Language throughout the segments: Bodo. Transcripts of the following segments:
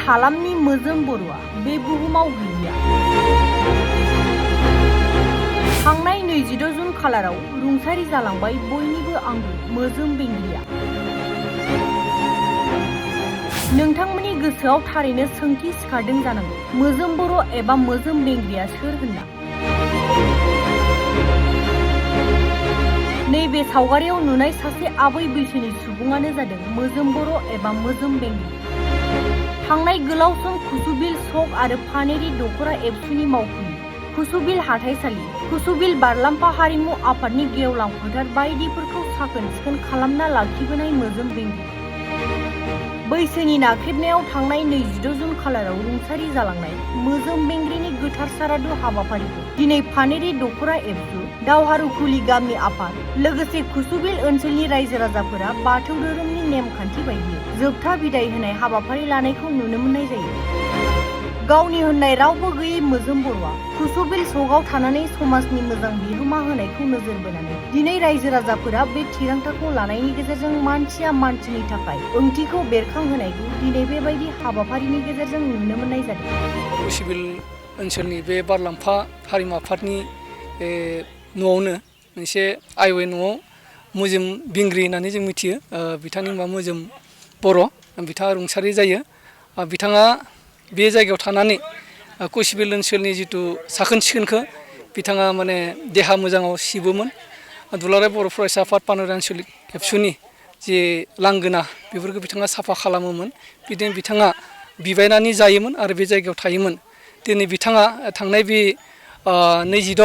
हालामनि मोजोम बर'आ बे बुहुमाव गैलिया। थांनाय 22 जुन खालाराव रुंसारि जालांबाय बयनिबो आंगो मोजोम बेंग्रिया। नोंथांमोननि गोसोआव थारैनो सोंथि सिखारदों जानांगौ, मोजोम बर' एबा मोजोम बेंग्रिया सोर होनना। नैबे सावगारियाव नुनाय सासे आबै बैसोनि सुबुङानो जादों मोजोम बर' एबा मोजोम बेंग्रि। थांनाय गोलाव सम कुसुबिल सक आरो पानेरि दख'रा एबसुनि मावखुलि, कुसुबिल हाथाइसालि, कुसुबिल बारलाम्फा हारिमु आफादनि गेवलां फोथार बायदिफोरखौ साखोन सिखोन खालामना लाखिबोनाय मोजोम बेंग्रि। बैसोनि नाख्रेबनायाव थांनाय 22 जुन खालाराव रुंसारि जालांनाय मोजोम बेंग्रिनि गोथार सारादु हाबाफारिखौ दिनै पानेरि दख'रा एबसु, दावहारुकुलि गामि आफाद लोगोसे कुसुबिल ओनसोलनि रायजो राजाफोरा बाथौ धोरोमनि नेमखान्थि बायदियै जोबथा बिदाय होनाय हाबाफारि लानायखौ नुनो मोननाय जायो। गावनि होननाय रावबो गैयै मोजोम बर'आ कुसुबिल सकआव थानानै समाजनि मोजां बिहोमा होनायखौ नोजोर बोनानै दिनै रायजो राजाफोरा बे थिरांथाखौ लानायनि गेजेरजों मानसिया मानसिनि थाखाय ओंथिखौ बेरखांहोनायखौ दिनै बेबायदि हाबाफारिनि गेजेरजों नुनो मोननाय जादों। कुसुबिल ओनसोलनि बे बारलाम्फा हारिमु आफादनि न'आवनो मोनसे आइवे न'आव मोजोम बेंग्रि होननानै जों मिथियो। बिथांनि मुङा मोजोम बर'। बिथाङा रुंसारि जायो। बिथाङा बे जायगायाव थानानै कुसुबिल ओनसोलनि जिथु साखोन सिखोनखौ बिथाङा माने देहा मोजाङाव सिबोमोन। दुलाराय बर' फरायसा आफाद पानेरि आनसलिक एबसुनि जे लांगोना बेफोरखौ बिथाङा साफा खालामोमोन। बिदिनो बिथाङा बिबायनानै जायोमोन आरो बे जायगायाव थायोमोन। दिनै बिथाङा थांनाय बे 26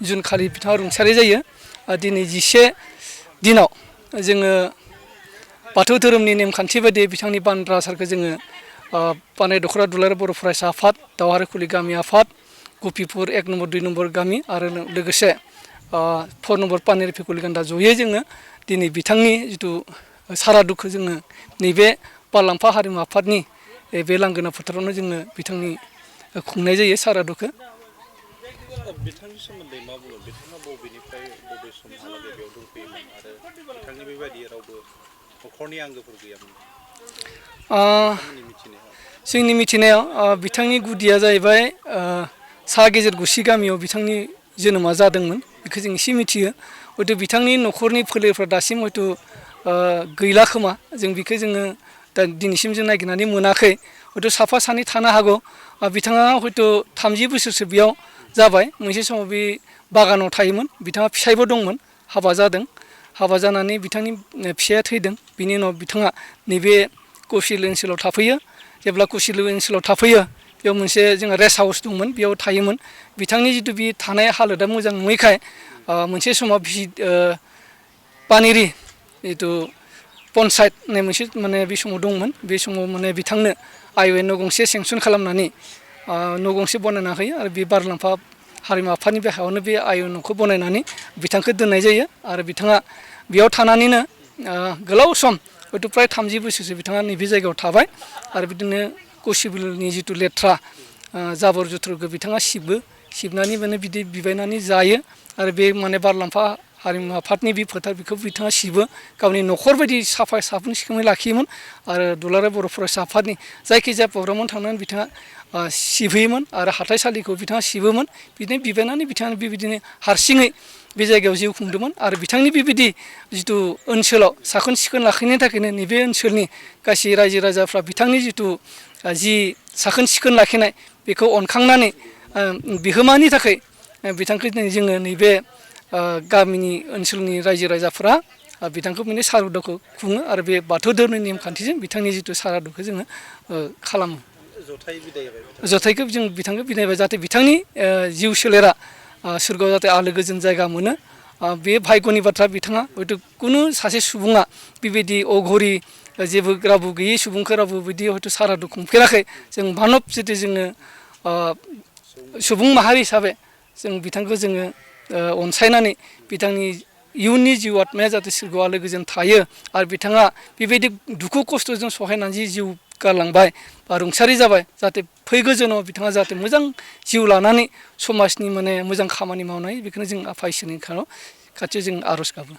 जुन खालि बिथाङा रुंसारि जायो। दिनै 11 दिनाव जोङो बाथौ धोरोमनि नेमखान्थि बायदियै बिथांनि बानरा आसारखौ जोङो पानेरि दख'रा दुलाराय बर' फरायसा आफाद, दावहारुकुलि गामि आफाद, गपिपुर 1 नम्बर 2 नम्बर गामि आरो लोगोसे 4 नम्बर पानेरि फेकुलिगान्दा जयै जोङो दिनै बिथांनि जिथु सारादुखौ जोङो नैबे बारलाम्फा हारिमु आफादनि बे लांगोना फोथारावनो जोङो बिथांनि खुंनाय जायो सारादुखौ। बिथांनि सोमोन्दै मा बुङो? बिथाङा बबेनिफ्राय बबे समहालागै बेयाव दंफैयोमोन आरो बिथांनि बेबायदि रावबो न'खरनि आंगोफोर गैयामोन? जोंनि मिथिनायाव बिथांनि गुदिया जाहैबाय सा गेजेर गुसि गामियाव बिथांनि जोनोमा जादोंमोन। बेखौ जों एसे मिथियो। हयथ' बिथांनि न'खरनि फोलेरफ्रा दासिम हयथ' गैला खोमा। जों बेखौ जोङो दा दिनैसिम जों नागिरनानै मोनाखै। हयथ' साफा सानै थानो हागौ। बिथाङा हयथ' 30 बोसोरसो बेयाव जाबाय। मोनसे समाव बे बागानाव थायोमोन। बिथाङा फिसायबो दंमोन, हाबा जादों। हाबा जानानै बिथांनि फिसाया थैदों। बिनि उनाव बिथाङा नैबे कुसुबिल ओनसोलाव थाफैयो। जेब्ला कुसुबिल ओनसोलाव थाफैयो, बेयाव मोनसे जोंहा रेस्ट हाउस दंमोन, बेयाव थायोमोन। बिथांनि जिथु बे थानाय हालोदा मोजां नङैखाय मोनसे समाव पानेरि जिथु पन्सायत होननाय मोनसे माने बे समाव दंमोन। बे समाव माने बिथांनो आइवे न' गंसे सेंसन खालामनानै न' गंसे बनायना होयो आरो बे बारलाम्फा हारिमु आफादनि बे हायावनो बे आइवे न'खौ बनायनानै बिथांखौ दोननाय जायो। आरो बिथाङा बेयाव थानानैनो गोलाव सम हयथ' फ्राय 30 बोसोरसो बिथाङा नैबे जायगायाव थाबाय। आरो बिदिनो कुसुबिलनि जिथु लेथ्रा जाबर जुथुरखौ बिथाङा सिबनानै माने बिदि बिबायनानै जायो। आरो बे माने बारलाम्फा हारिमु आफादनि बे फोथार बेखौ बिथाङा सिबो। गावनि न'खर बायदि साफोन सिखोनै लाखियोमोन। आरो दुलाराय बर' फरायसा आफादनि जायखिजाया प्रग्रामाव थांनानै बिथाङा सिबहैयोमोन आरो हाथाइसालिखौ बिथाङा सिबोमोन। बिदिनो बिबायनानै बिथाङा बेबायदिनो हारसिङै बे जायगायाव जिउ खुंदोंमोन। आरो बिथांनि बेबायदि जिथु ओनसोलाव साखोन सिखोन लाखिनायनि थाखायनो नैबे ओनसोलनि गासै रायजो राजाफ्रा बिथांनि जिथु जि साखोन सिखोन लाखिनाय बेखौ अनखांनानै बिहोमानि थाखाय बिथांखौ जोङो नैबे गामिनि ओनसोलनि रायजो राजाफ्रा बिथांखौ माने सारादुखौ खुङो। आरो बे बाथौ धोरोमनि नेमखान्थिजों बिथांनि जिथु सारादुखौ जोङो खालामो। जथायखौ जों बिथांखौ बिदायबाय जाहाथे बिथांनि जिउ सोलेरा सोरगोआव जाहाथे आलो गोजोन जायगा मोनो। बे भाग्यनि बाथ्रा। बिथाङा हयथ' खुनु सासे सुबुङा बेबायदि अघरि जेबो रावबो गैयै सुबुंखौ रावबो बिदि हयथ' सारादु खुंफेराखै। जों मानब जुदि जोङो सुबुं माहारि हिसाबै जों बिथांखौ जोङो अनसायनानै बिथांनि इयुननि जिउ आत्माया जाहाथे सोरगोआव आलो गोजोन थायो। आरो बिथाङा बेबायदि दुखु खस्थ'जों सहायनानै जि जिउ गारलांबाय बा रुंसारि जाबाय, जाहाथे फैगौ जोनोमाव बिथाङा जाहाथे मोजां जिउ लानानै समाजनि माने मोजां खामानि मावनाय, बेखौनो जों आफा इसोरनि खाथियाव जों आर'ज गाबो।